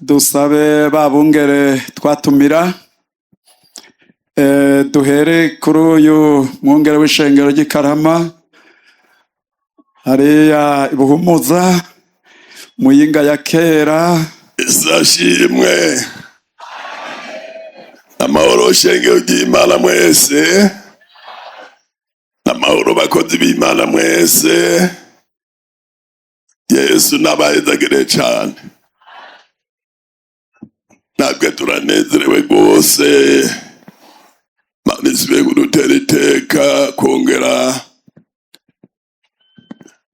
Dusabe ba bungere twatumira. Duhere kuri uyu mwungere w'ishengero ry'ikarama hariya ibuhumuza muyinga ya kera. Sashimwe amahoro shengero ry'Imana mwese, amahoro bakozi b'Imana mwese. Yesu n'abahezagire cyane, natwe turanezerewe rwose. Mana isibe kudutera iteka kongera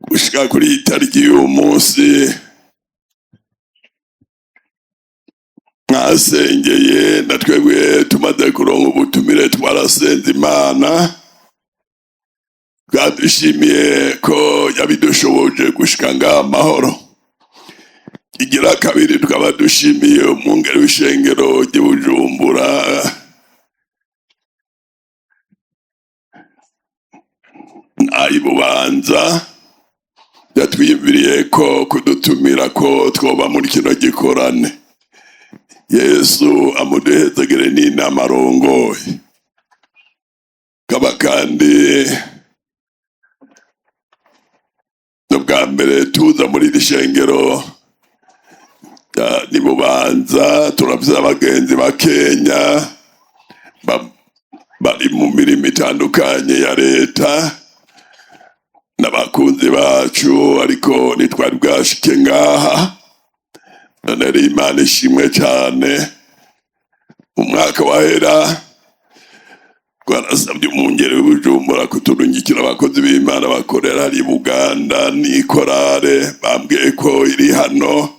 gushika kuri iyi tariki y'uyu munsi. Mwasengeye na twebwe tumaze kuronka ubutumire, twarasenze Imana, bwadushimiye ko yabidushoboje gushika ngaha amahoro. Igira kabiri, tukaba dushimiye umwungere w'ishengero ry'i Bujumbura n'ay'i Bubanza, yatwiyumviriye ko kudutumira ko twoba muri kino gikorane. Yesu amuduhezagire n'inama arongoye. Kaba kandi n'ubwa mbere tuza muri iri shengero ni Bubanza. Turafise abagenzi ba Kenya bari mu mirimo itandukanye ya leta n'abakunzi bacu, ariko ntitwari bwashike ngaha. None rero Imana ishimwe cyane. Mu mwaka wahera twarasabye umwungere w'Ibujumbura kuturungikira abakozi b'Imana bakorera hari Buganda n'ikorare, bambwiye ko iri hano.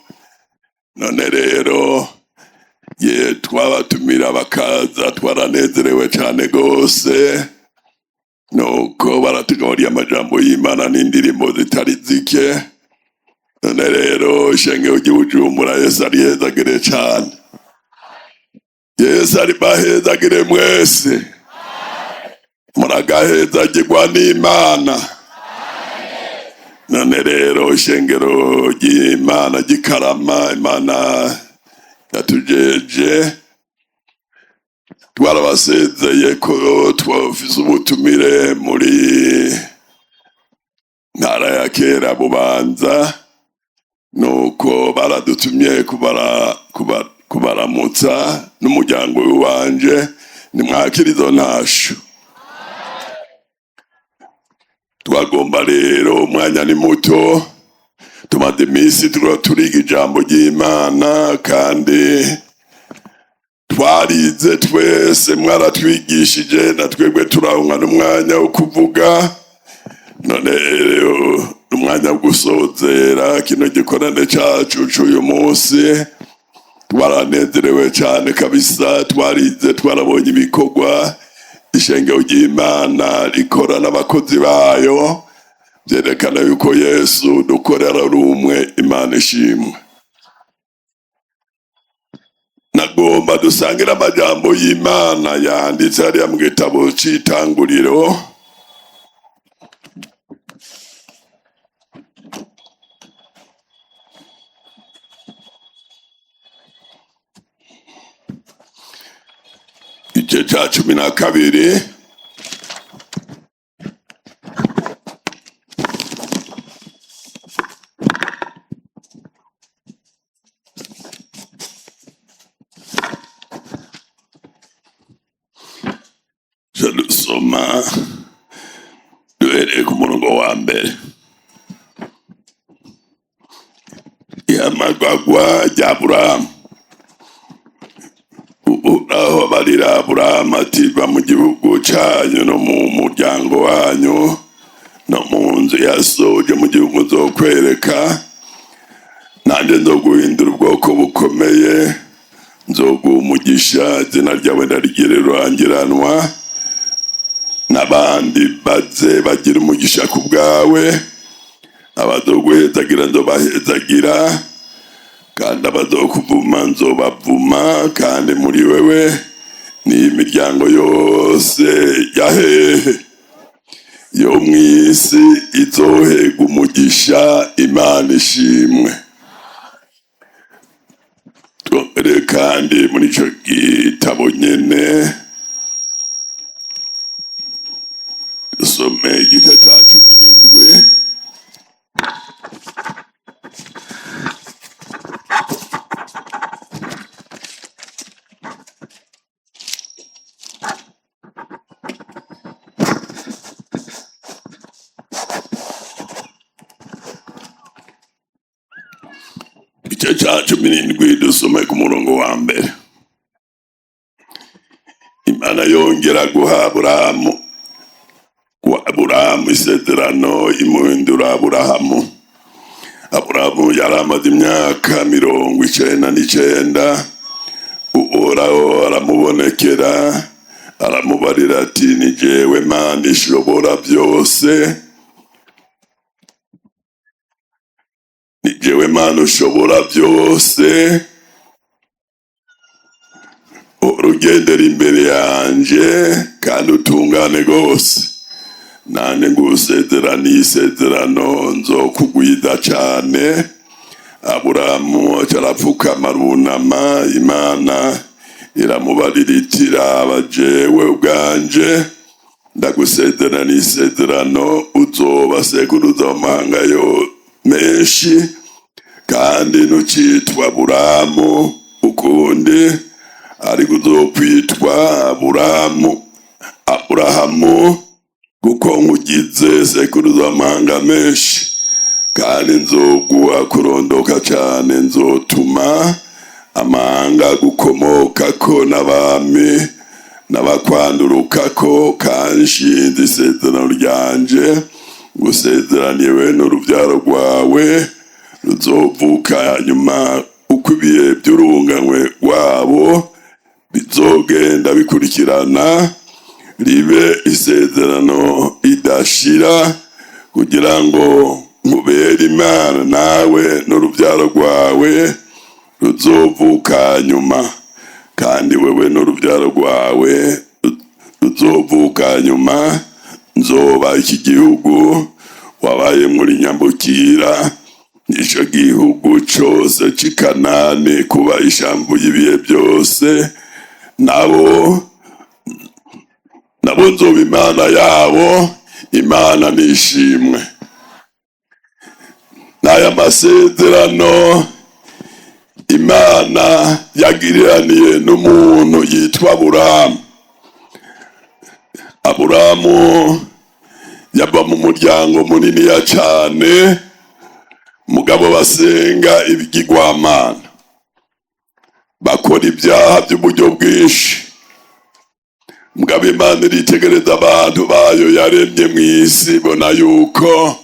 None rero ye twabatumira bakaza, twaranezerewe cyane rwose, nuko baratugaburiye amajambo y'Imana n'indirimbo zitari zike. None rero ishengero ry'Ibujumbura, Yesu arihezagire cyane. Yesu ari bahezagire mwese, muragahezagirwa n'Imana. None rero ishengero ry'Imana ry'ikarama, Imana yatujeje, twarabasezeye ko twafise ubutumire muri ntara ya kera Bubanza, nuko baradutumye kubaramutsa n'umuryango wanje. Nimwakira izo ntasho. Twagomba rero, umwanya ni muto, tumaze iminsi turiko turiga ijambo ry'Imana kandi twarize twese, mwaratwigishije na twebwe turonka n'umwanya wo kuvuga. None rero umwanya wo gusozera kino gikorane cacu c'uyu munsi, twaranezerewe cyane kabisa. Twarize, twarabonye ibikorwa ishengero ry'Imana rikora n'abakozi bayo, byerekana yuko Yesu dukorera ari umwe. Imana ishimwe. Nagomba dusangire amajambo y'Imana yanditse hariya mu gitabo c'Itanguriro, igice ca 12. Ca dusoma duhereye ku murongo wa mbere. Ihamagagwa rya Aburahamu. Uhoraho abarira Aburahamu ati: "Va mu gihugu canyu no mu muryango wanyu no mu nzu ya so, uje mu gihugu nzokwereka. Nanjye nzoguhindura ubwoko bukomeye, nzoguha umugisha, izina ryawe ndarigire rurangiranwa, n'abandi baze bagira umugisha ku bwawe. Abazoguhezagira nzobahezagira, kandi abazokuvuma nzobavuma, kandi muri wewe ni imiryango yose ya hehe yo mw'isi izohega umugisha." Imana ishimwe. Kandi muri ico gitabo nyene dusome igice ca 17. Igice ca 17, dusome ku murongo wa mbere. Imana yongera guha Aburahamu isezerano, imuhindura Aburahamu. Aburahamu yari amaze imyaka 99. Uhoraho aramubonekera, aramubarira ati: "Ni jewe Mana ishobora byose, ni jewe Mana ushobora byose, urugendera imbere yanje kandi utungane rwose. Nanje ngusezeraniye isezerano, nzokugwiza cane." Aburahamu aca arapfukama, arunama. Imana iramubarira iti: "Raba, jewe ubwanje ndagusezeraniye isezerano, uzoba sekuruza w'amahanga yo menshi, kandi ntucitwa Aburamu ukundi, ariko uzokwitwa Aburamu, Aburahamu, kuko nkugize sekuruza w'amahanga menshi, kandi nzoguha kurondoka cane, nzotuma amahanga gukomokako n'abami n'abakwandurukako, kanshinze isezerano ryanje ngusezeraniwe n'urubyaro rwawe ruzovuka hanyuma, uko ibihe by'urunganwe rwabo bizogenda bikurikirana, ribe isezerano ridashira, kugira ngo nkubere Imana nawe n'urubyaro rwawe ruzovuka nyuma. Kandi wewe n'urubyaro rwawe ruzovuka nyuma nzoba iki gihugu wabaye muri nyambukira, nico gihugu cose c'i Kanani, kuba ishambu y'ibihe byose. Nabo nzoba Imana yabo." Imana nishimwe. N'aya masezerano Imana yagiriraniye n'umuntu yitwa Aburamu. Aburamu yava mu muryango muniniya cane, mugabo basenga ibigirwamana, bakora ibyaha by'uburyo bwinshi. Mugabo Imana iritegereza abantu bayo yaremye mu isi, ibona yuko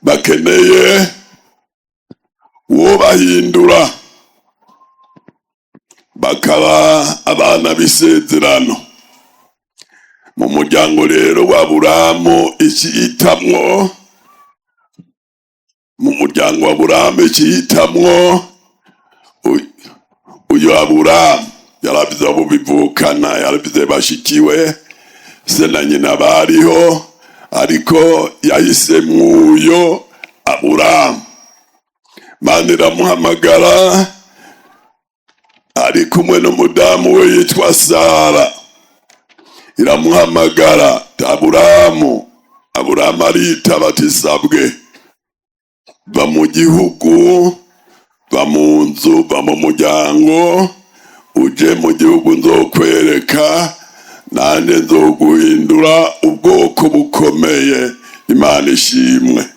bakeneye uwo bahindura bakaba abana b'isezerano. Mu muryango rero wa Buramu ikihitamwo, mu muryango wa Buramu ikihitamwo uyu Aburamu yarabize abo bivukana, yarabize bashikiwe, se na nyina bariho, ariko yahisemwo uyo Aburamu. Mana iramuhamagara ari kumwe n'umudamu we yitwa Sara. Iramuhamagara: "Aburamu, Aburamu." Aritaba ati: "Sabwe." "Va mu gihugu, va mu nzu, va mu muryango, uje mu gihugu nzokwereka, nanjye nzoguhindura ubwoko bukomeye." Imana ishimwe.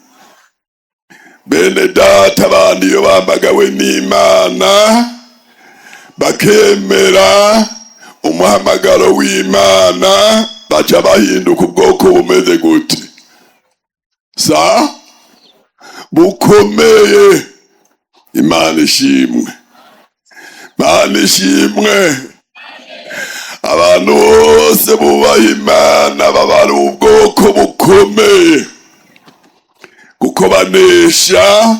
Bene data, abandi iyo bambagawe n'Imana, bakemera umuhamagaro w'Imana, baca bahinduka ubwoko bumeze gute? Sa bukomeye. Imana ishimwe, Imana ishimwe. Abantu bose bubaha Imana baba ari ubwoko bukomeye, kuko banesha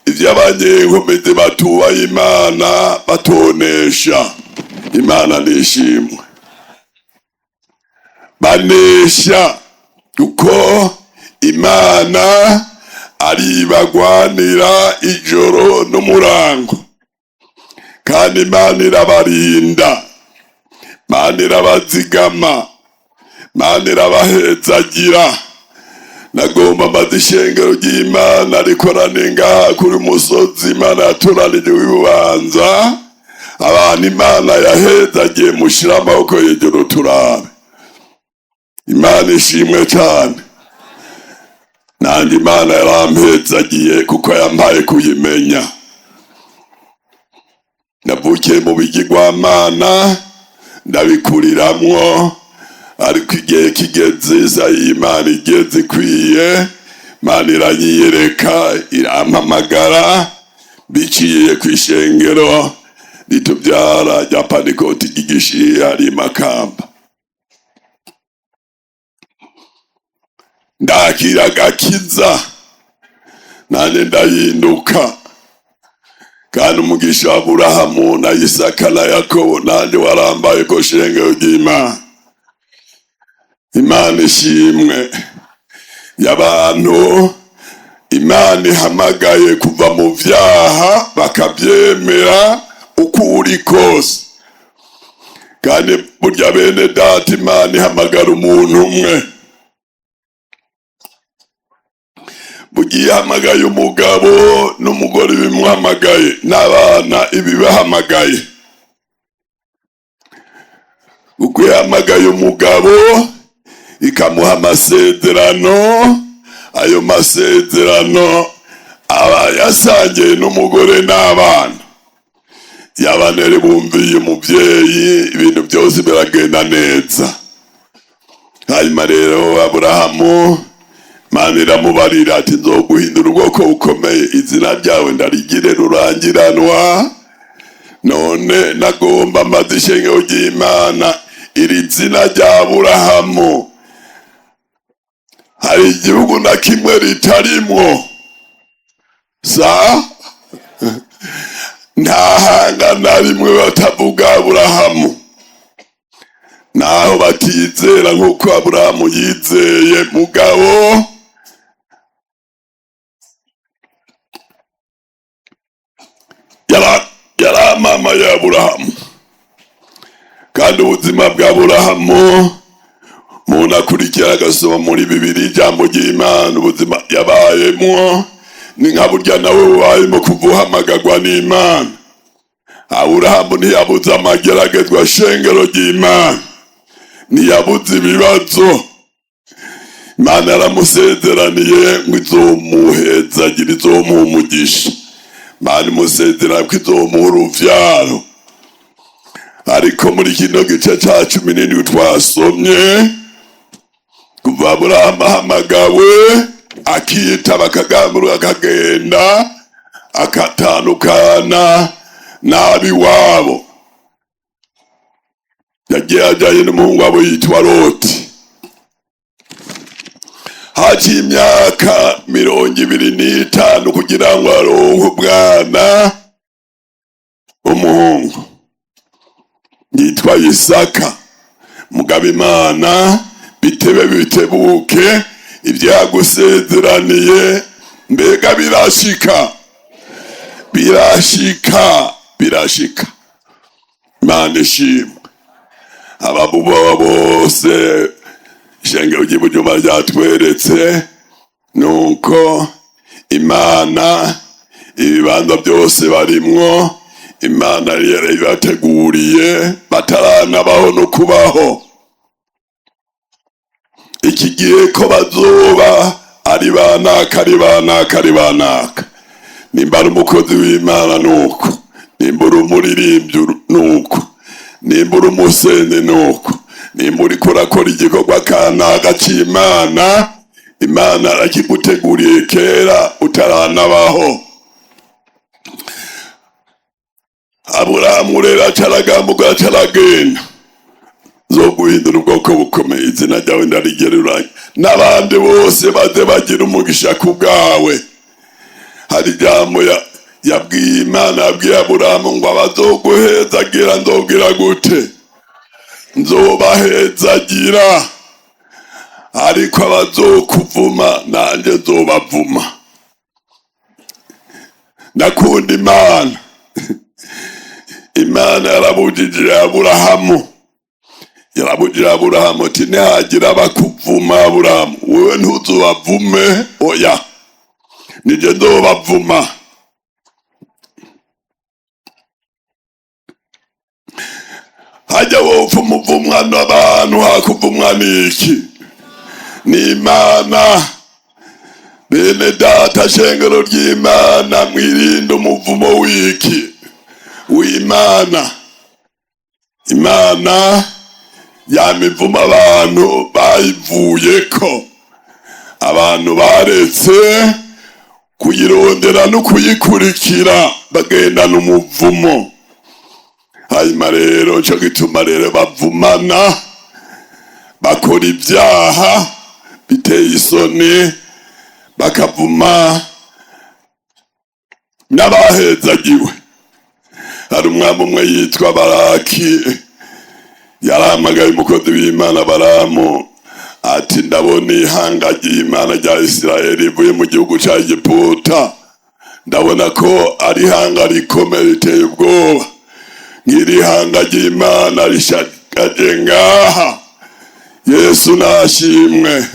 ivy'abanyenkomezi batubaha Imana batonesha. Imana nishimwe. Banesha kuko Imana aribagwanira ijoro n'umurango. Kandi Imana irabarinda, Imana irabazigama, Imana irabahezagira. Nagomba mbaze ishengero ry'Imana rikorane ngaha kuri musozi Imana yatoranije w'Ibubanza. Abantu Imana yahezagiye, mushire amaboko hejuru turabe. Imana ishimwe cyane. Nanjye Imana yarampezagiye kuko yampaye kuyimenya. Navukiye mu bigirwamana, ndabikuriramwo, ariko igihe kigeze, isa y'Imana igeze ikwiye, Imana iranyiyereka, irampamagara biciye ku ishengero ritubyara rya Pantekoti ry'igishiya ari Makamba. Ndakira agakiza, nanjye ndahinduka. Kandi umugisha wa Aburahamu na Isaka na Yakobo nanjye warambaye ko shengero ry'Imana. Imana ishimwe y'abantu Imana ihamagaye kuva mu vyaha bakabyemera uko uri kose. Kandi burya bene data, Imana ihamagara umuntu umwe. Burya ihamagaye umugabo n'umugore bimuhamagaye, n'abana ibibahamagaye. Kuko ihamagaye umugabo ikamuha amasezerano, ayo masezerano aba yasangiye n'umugore n'abana. Yabanere bumviye umubyeyi, ibintu byose biragenda neza. Hanyuma rero Aburahamu Imana iramubarira ati nzoguhindura ubwoko bukomeye, izina ryawe ndarigire rurangiranwa. None nagomba mbaze ishengero ry'Imana, iri zina rya Aburahamu hari igihugu na kimwe ritarimwo? Sa nta hanga na rimwe batavuga Aburahamu, naho batizera nk'uko Aburahamu yizeye. Mugabo yaramamaye Aburahamu. Kandi ubuzima bwa Aburahamu umuntu akurikira agasoma muri Bibiri ijambo ry'Imana, ubuzima yabayemwo ni nka burya nawe bubayemo kuva uhamagagwa n'Imana. Aburahamu ntiyabuze amageragezwa, shengero ry'Imana, ntiyabuze ibibazo. Imana yaramusezeraniye ngo izomuhezagira, izomuha umugisha. Imana imusezerana ko izomuha uruvyaro. Ariko muri kino gice ca 17 twasomye, kuva Aburahamu ahamagawe akitaba akagamburuka akagenda akatandukana n'abiwabo, yagiye ajanye n'umuhungu wabo yitwa Loti. Haciye imyaka 25 kugira ngo aronke ubwana umuhungu yitwa Isaka. Mugabo Imana bitebe bitebuke ivyagusezeraniye mbega birashika, birashika, birashika. Imana ishimwe. Ababuba bose ishengero ry'Ibujumbura ryatweretse nuko Imana ibibanza byose barimwo Imana yarabibateguriye bataranabaho no kubaho. Iki gihe ko bazoba ari banaka, ari banaka, ari banaka. Nimba ari umukozi w'Imana nuko, nimba uri umuririmbyi nuko, nimba uri umusenzi nuko, nimba uriko urakora igikorwa kanaka c'Imana, Imana arakiguteguriye kera utaranabaho. Aburahamu rero acaragambuka acaragenda, nzoguhindura ubwoko bukomeye, izina ryawe ndarigereranya n'abandi bose baze bagira umugisha ku bwawe. Hari ijambo yabwiye Imana, yabwiye Aburahamu ngo abazoguhezagira nzogira gute? Nzobahezagira, ariko abazokuvuma nanjye nzobavuma. Ndakunda Imana. Imana yarabujije Aburahamu, yarabujije Aburahamu ati nihagira abakuvuma, Aburahamu, wewe ntuzubavume. Oya, nije nzobavuma. Hajya wopfa umuvumwa n'abantu, hakuvumwa n'iki? N'Imana. Bene data, shengero ry'Imana, mwirinde umuvumo w'iki? W'Imana. Imana yamivuma abantu bayivuyeko, abantu baretse kuyirondera no kuyikurikira, bagendana umuvumo. Hanyuma rero nico gituma rero bavumana, bakora ibyaha biteye isoni, bakavuma n'abahezagiwe. Hari umwami umwe yitwa Baraki, yarahamagaye umukozi w'Imana Baramu ati ndabona ihanga ry'Imana rya Isirayeli rivuye mu gihugu ca Egiputa, ndabona ko ari ihanga rikomeye riteye ubwoba. Ngiri ihanga ry'Imana rishagaje ngaha. Yesu nashimwe.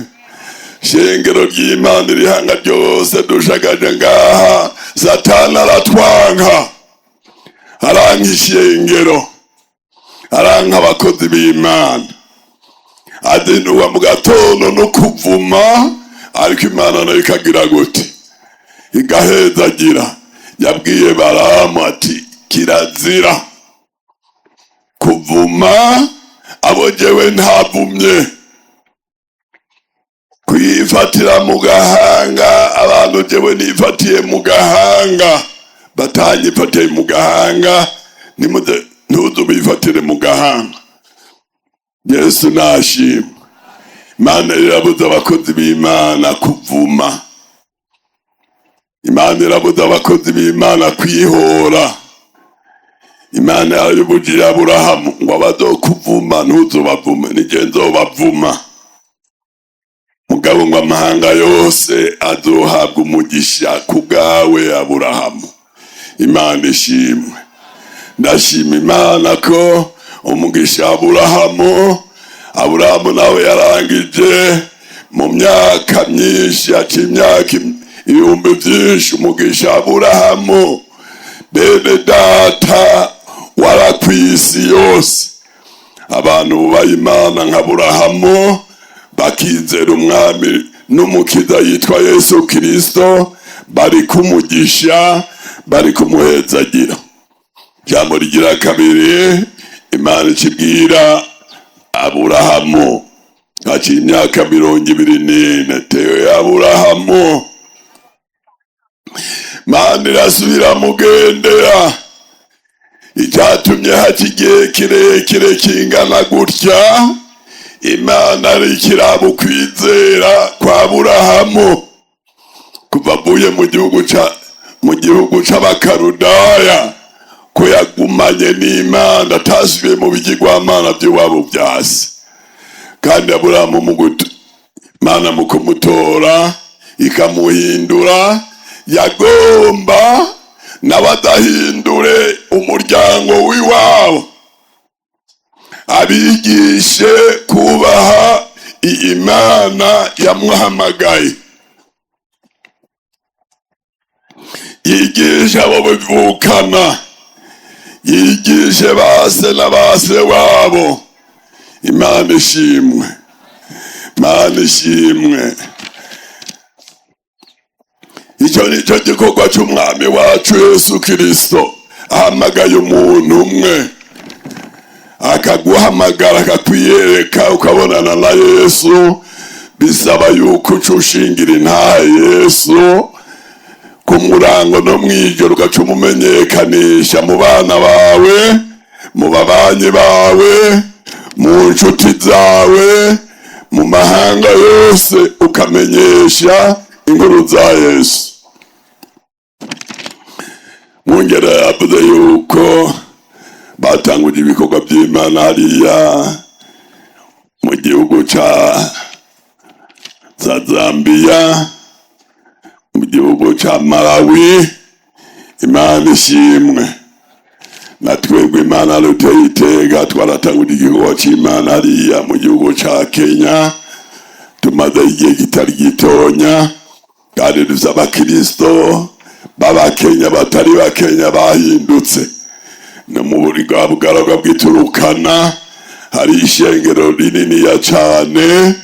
Shengero ry'Imana, iri hanga ryose dushagaje ngaha, Satani aratwanka, aranka ishengero, aranka abakozi b'Imana, azinduka mu gatondo no kuvuma. Ariko Imana nayo ikagira gute? Igahezagira. Yabwiye Baramu ati kirazira kuvuma abo jewe ntavumye, kwifatira mu gahanga abantu jewe nifatiye mu gahanga, batanyifatiye mu gahanga, nimuze ntuzu bifatire mu gahanga. Yesu nashimwe. Imana irabuza abakozi b'Imana kuvuma, Imana irabuza abakozi b'Imana kwihora. Imana yarabibujije Aburahamu ngo abazokuvuma ntuzubavume, nije nzobavuma. Mugabo ngo amahanga yose azohabwa umugisha ku bwawe, Aburahamu. Imana ishimwe. Ndashima Imana ko umugisha Aburahamu, Aburahamu nawe yarangije mu myaka myinshi, yaciye imyaka ibihumbi byinshi. Umugisha Aburahamu, bene data, warakwisi yose. Abantu bubaha Imana nka Aburahamu, bakizera umwami n'umukiza yitwa Yesu Kristo, bari kumugisha, bari kumuhezagira. Ijambo rigira kabiri Imana ikibwira Aburahamu haciye imyaka 24, tewe Aburahamu, Mana irasubira mugendera. Icyatumye haca igihe kirekire kingana gutya, Imana arikiraba ukwizera kwa Aburahamu kuva avuye mu gihugu c'Abakarudaya, ko yagumanye n'Imana, atasubiye mu bigirwamana by'iwabo byasi. Kandi Aburahamu Imana mu kumutora ikamuhindura, yagomba nawe adahindure umuryango w'iwabo, abigishe kubaha iyi Mana yamuhamagaye, yigishe abo bivukana, yigishe base na base wabo. Imana ishimwe, Imana ishimwe. Icyo ni cyo gikorwa cy'umwami wacu Yesu Kristo. Ahamagaye umuntu umwe, akaguhamagara, akakwiyereka, ukabonana na Yesu. Bisaba yuko uca ushingira intahe Yesu ku murango no mwijoro, ugaca umumenyekanisha mu bana bawe, mu babanyi bawe, mu nshuti zawe, mu mahanga yose, ukamenyesha inkuru za Yesu. Mwungere yavuze yuko batanguje ibikorwa by'Imana hariya mu gihugu ca za Zambia, mu gihugu ca Malawi. Imana ishimwe. Na twebwe Imana duteye iteka, twaratangura igikorwa c'Imana hariya mu gihugu ca Kenya, tumaze igihe kitari gitonya, kandi dufise abakristo b'Abakenya batari bakenya bahindutse. No mu bwa bugaragwa bw'iturukana hari ishengero rininiya cane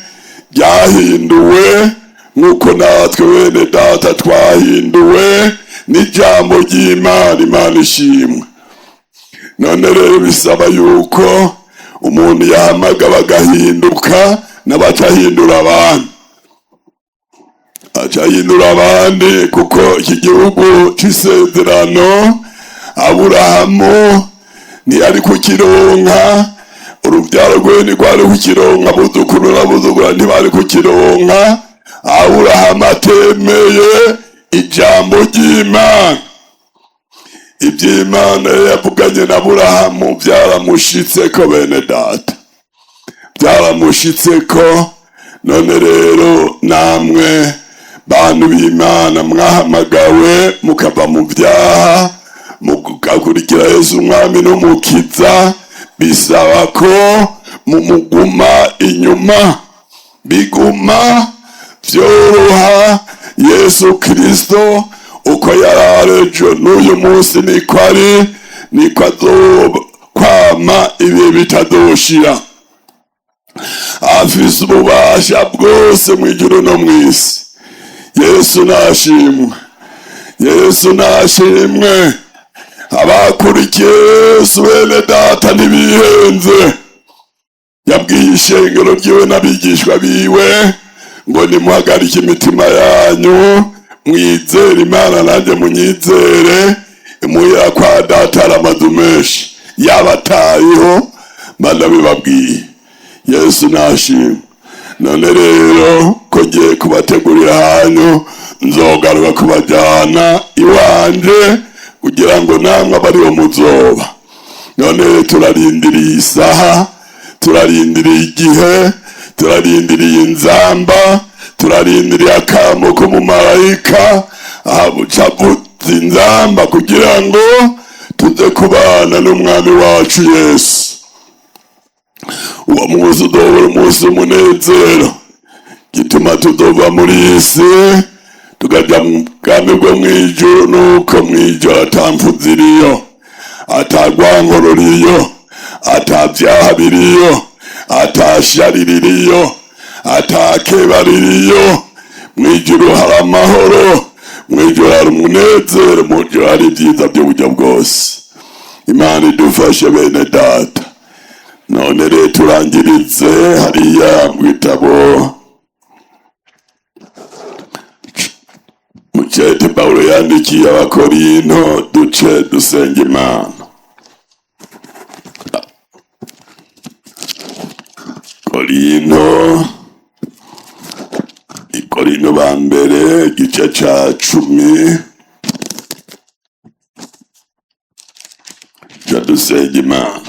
ryahinduwe nk'uko natwe bene data twahinduwe n'ijambo ry'Imana. Imana ishimwe. None rero bisaba yuko umuntu yahamagara agahinduka, n'abacahindura abandi, acahindura abandi, kuko iki gihugu c'isezerano Aburahamu ntiyari kukironka, urubyaro rwe ntirwari kukironka, abuzukuru n'abuzukuru ntibari kukironka Aburahamu atemeye ijambo ry'Imana. Iby'Imana yavuganye na Aburahamu byaramushitseko, bene data, byaramushitseko. None rero namwe bantu b'Imana mwahamagawe mukava mu byaha, mugakurikira Yesu Umwami n'Umukiza, bisaba ko mumuguma inyuma, biguma vyoroha. Yesu Kristo uko yari ejo n'uyu munsi niko ari, niko azokwama ibihe bitazoshira. Afise ububasha bwose mw'ijuru no mw'isi. Yesu nashimwe, Yesu nashimwe. Abakurikiye Yesu, bene data, ntibihenze. Yabwiye ishengero ryiwe n'abigishwa biwe ngo: "Nimuhagarike imitima yanyu, mwizere Imana, nanjye munyizere. Imuhira kwa Data hari amazu menshi, yaba atariho mba ndabibabwiye." Yesu nashimwe. None rero ko ngiye kubategurira hanyu, nzogaruka kubajyana iwanje kugira ngo namwe abariho muzoba. None turarindiriye isaha, turarindiriye igihe, turarindiriye inzamba, turarindiriye akamo k'umumarayika abuca inzamba kugira ngo tuze kubana n'Umwami wacu Yesu. Uwo munsi uzobora umunsi w'umunezero, gituma tuzova muri iyi si tukajya mu bwami bwo mw'ijuru, nuko mw'ijuru ata mpfu ziriyo, ata rwanko ruriyo, ata vyaha biriyo, ata shari ririyo, ata keba ririyo. Mw'ijuru hari amahoro, mw'ijuru hari umunezero, mw'ijuru hari ibyiza by'uburyo bwose. Imana idufashe, bene data. None rero turangirize hariya mu gitabo mu cete Pawulo yandikiye Abakorinto, duce dusenga Imana. Korinto, Ikorinto ba mbere, igice ca 10, ca dusenga Imana.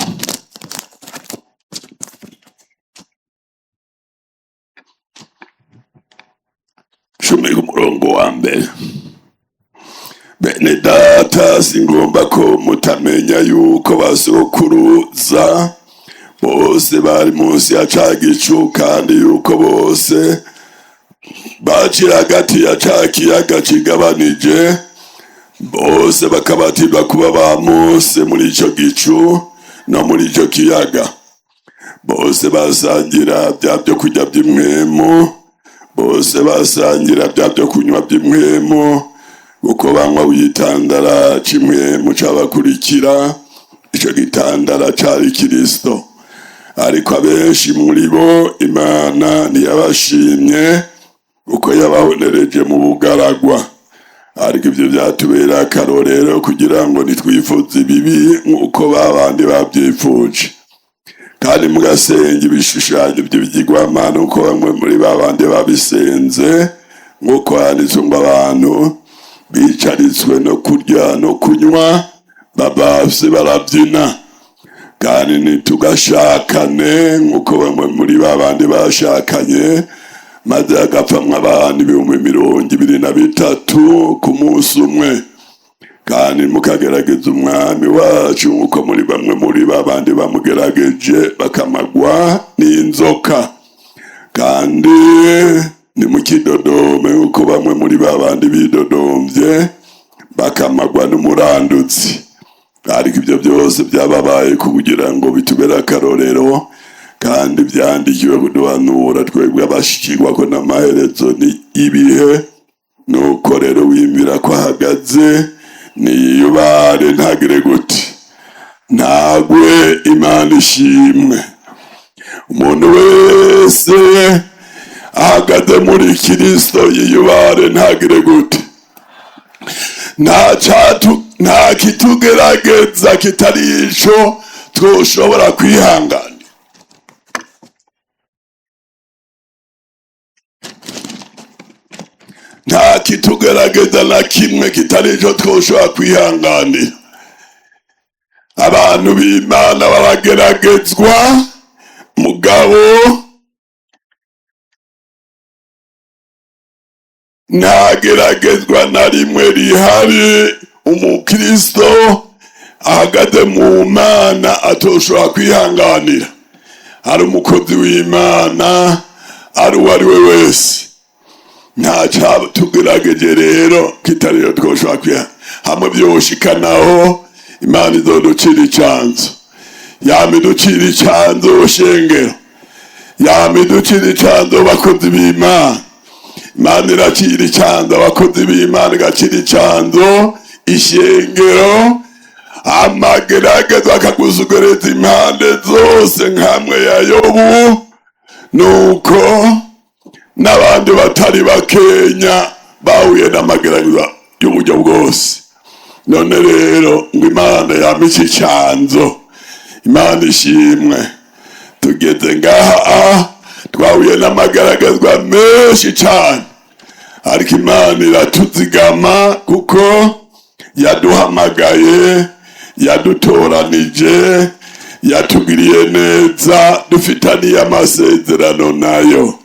10 ku murongo wa mbere: "Bene data, singomba ko mutamenya yuko basokuruza bose bari munsi ya ca gicu, kandi yuko bose bacira hagati ya ca kiyaga kigabanije, bose bakabatirwa kuba ba Mose muri ico gicu no muri ico kiyaga. Bose basangira bya byo kurya by'impwemu, bose basangira bya byo kunywa by'impwemu, kuko banywa w'igitandara c'impwemu cabakurikira. Ico gitandara cari Kristo. Ariko abenshi muri bo Imana ntiyabashimye, kuko yabahonereje mu bugaragwa. Ariko ibyo byatubera akarorero kugira ngo ntitwifuze ibibi nk'uko babandi babyifuje. Kandi mugasenga ibishushanyo by'ibigirwamana uko bamwe muri babandi babisenze, nk'uko handitswe ngo: 'Abantu bicaritswe no kurya no kunywa, babafye barabyina.' Kandi ntitugashakane nk'uko bamwe muri babandi bashakanye, maze hagapfamwo abantu 23,000 ku munsi umwe." Kandi mukagerageza Umwami wacu, nk'uko muri bamwe muri babandi bamugerageje bakamagwa n'inzoka. Kandi nimukidodome, nk'uko bamwe muri babandi bidodomvye bakamagwa n'umuranduzi. Ariko ibyo byose byababaye kugira ngo bitubere akarorero, kandi byandikiwe kuduhanura twebwe abashikirwako n'amaherezo ni ibihe. Nuko rero wiyumvira ko ahagaze niyubare, ntagire gute? Ntagwe. Imana ishimwe. Umuntu wese ahagaze muri Kirisito yiyubare, ntagire gute? Nta catu, nta kitugerageza kitari ico twoshobora kwihangana. Nta kitugerageza na kimwe kitari ico twoshobora kwihanganira. Abantu b'Imana barageragezwa, mugabo nta geragezwa na rimwe rihari umukristo ahagaze mu Mana atoshobora kwihanganira. Ari umukozi w'Imana, ari uwo ari we wese, nta cyatugerageje rero kitariyo twoshobora kwiha. Hamwe byoshikanaho, Imana izoducira icanzo, yama iducira icanzo. Shengero, yama iducira icanzo. Bakozi b'Imana, Imana iracira icanzo abakozi b'Imana, igacira icanzo ishengero. Amagerageza akagusugereza impande zose, nkamwe ya Yobu, nuko n'abandi batari bakenya bahuye n'amagerageza y'uburyo bwose. None rero ngo Imana yama iki canzo. Imana ishimwe. Tugeze ngaha, twahuye n'amagaragazwa menshi cyane, ariko Imana iratuzigama kuko yaduhamagaye, yadutoranije, yatugiriye neza, dufitaniye amasezerano nayo.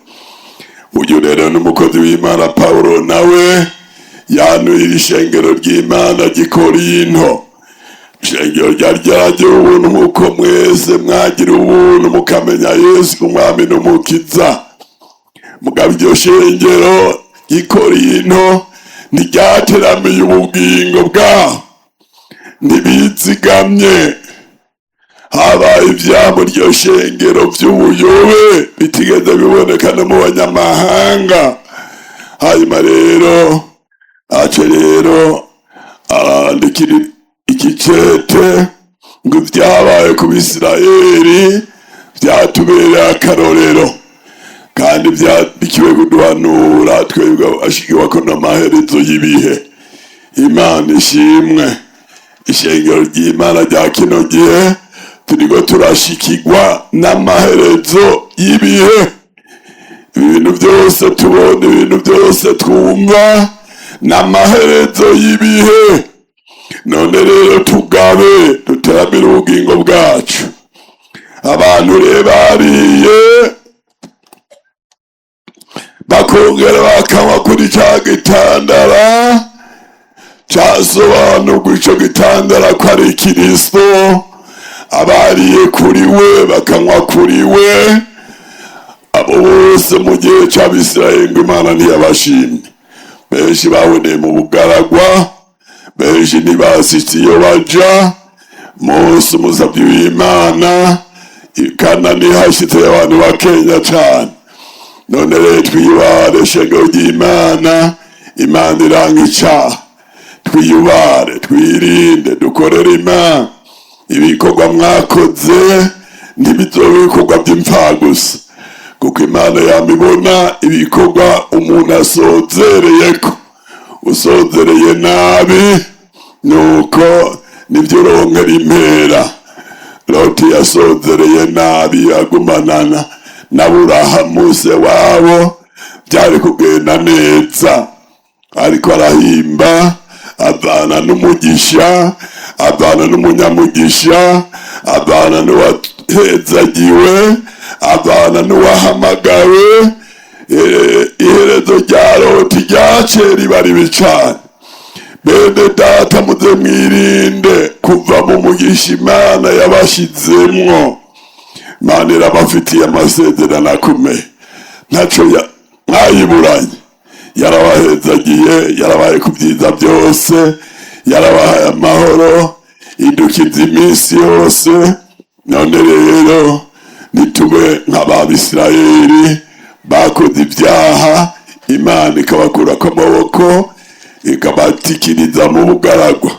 Uyu rero ni umukozi w'Imana Pawulo, nawe yanuye ishengero ry'Imana ry'i Korinto. Ishengero ryari ryaragira ubuntu, nk'uko mwese mwagira ubuntu mukamenya Yesu Umwami n'Umukiza. Mugabo iryo shengero ry'i Korinto ntiryateramiye ubugingo bwaho, ntibizigamye. Habaye ivyamo iryo shengero vy'ubuyobe bitigeze biboneka no mu banyamahanga. Hanyuma rero ace rero arandikira ikicete ngo ibyabaye ku Bisirayeli byatubereye akarorero, kandi byandikiwe kuduhanura twebwe ashikiwako n'amaherezo y'ibihe. Imana ishimwe. Ishengero ry'Imana rya kino gihe turiko turashikirwa n'amaherezo y'ibihe. Ibintu byose tubona, ibintu byose twumva, n'amaherezo y'ibihe. None rero tugabe, duteramire ubugingo bwacu. Abantu rero bariye bakongera bakanywa kuri ca gitandara casobanurwa, ico gitandara ko ari Kristo. Abariye kuri we, bakanywa kuri we, abo bose mu gihe c'Abisirayeli ngo Imana ntiyabashimye. Benshi baboneye mu bugaragwa, benshi ntibasitse iyo baja. Mose umusabyi w'Imana, Kanani hashitse abantu bakenya cane. None rero twiyubare, shengero ry'Imana. Imana iranga icaha. Twiyubare, twirinde, dukorere Imana. Ibikorwa mwakoze ntibizoba ibikorwa by'imfagusa, kuko Imana yamibona ibikorwa umuntu asozereyeko. Usozereye nabi, nuko nibyo uronkera impera. Loti yasozereye nabi, agumanana na Burahamu se wabo, byari kugenda neza, ariko arahimba, avana n'umugisha, avana n'umunyamugisha, avana n'uwahezagiwe, avana n'uwahamagawe. Iherezo rya Loti ryaciye riba ribi cane. Bene data, muze mwirinde kuva mu mugisha Imana yabashizemwo. Imana irabafitiye amasezerano akomeye, ntaco mwayiburanye. Yarabahezagiye, yarabaye ku byiza byose, yarabahaye amahoro, idukiza iminsi yose. None rero nitube nk'Ababisirayeli bakoze ibyaha, Imana ikabakurako amaboko, ikabatikiriza mu bugaragwa.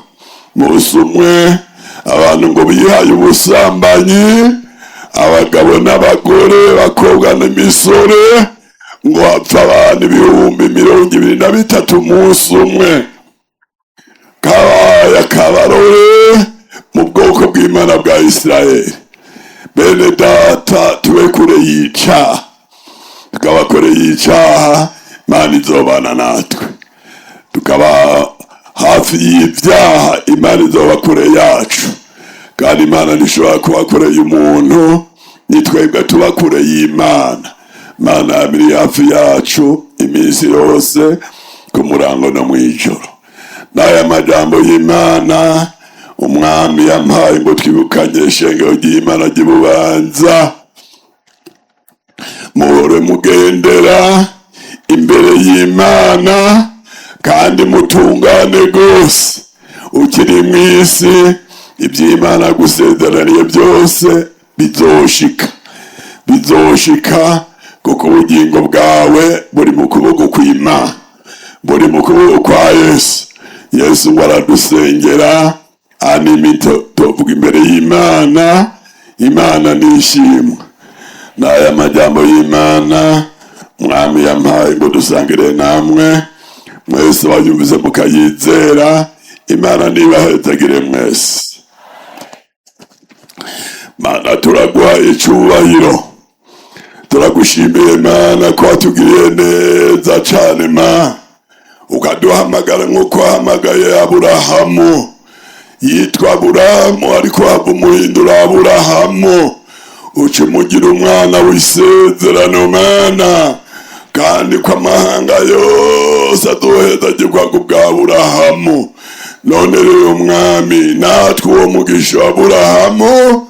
Musi umwe abantu ngo bihaye ubusambanyi, abagabo n'abagore, abakobwa n'imisore, ngo hapfa abantu 23,000 umunsi umwe. Kabaye akabarore mu bwoko bw'Imana bwa Isirayeli. Bene data, tube kure y'icaha. Tukaba kure y'icaha, Imana izobana natwe. Tukaba hafi y'ibyaha, Imana izoba kure yacu. Kandi Imana ntishobora kuba kure y'umuntu, ni twebwe tuba kure y'Imana. Imana yamiri hafi yacu iminsi yose, ku murango no mw'ijoro. N'aya majambo y'Imana Umwami yampaye ngo twibukanye ishengero ry'Imana ry'Ibubanza: muhore mugendera imbere y'Imana kandi mutungane rwose. Ukiri mu isi, iby'Imana gusezeraniye byose bizoshika, bizoshika, kuko ubugingo bwawe buri mu kuboko kw'Imana, buri mu kuboko kwa Yesu. Yesu ngo aradusengera, animito tuvuga imbere y'Imana. Imana nishimwe. N'aya majambo y'Imana Mwami yampaye ngo dusangire namwe mwese bayumvise mukayizera, Imana nibahezagire mwese. Mana, turaguha icyubahiro, turagushimiye Mana ko watugiriye neza cane, ma ukaduhamagara nk'uko wahamagaye Aburahamu. Yitwa Aburamu, ariko hava umuhindura Aburahamu, uca umugira umwana w'isezerano, Mana, kandi ko amahanga yose azohezagirwa ku bwa Aburahamu. None rero Mwami, natwe uwo mugisha wa Aburahamu,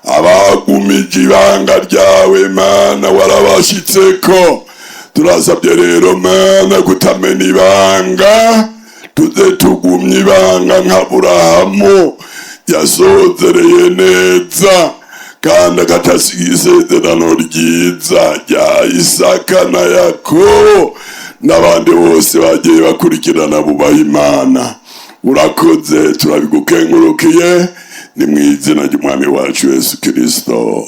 abagumije ibanga ryawe Mana warabashitseko. Turasabye rero Mana kutamena ibanga, tuze tugumye ibanga nka Aburahamu yasozereye neza, kandi agatasiga isezerano ryiza rya Isaka na Yakobo n'abandi bose bagiye bakurikirana bubaha Imana. Urakoze, turabigukengurukiye, ni mu izina ry'Umwami wacu Yesu Kirisito.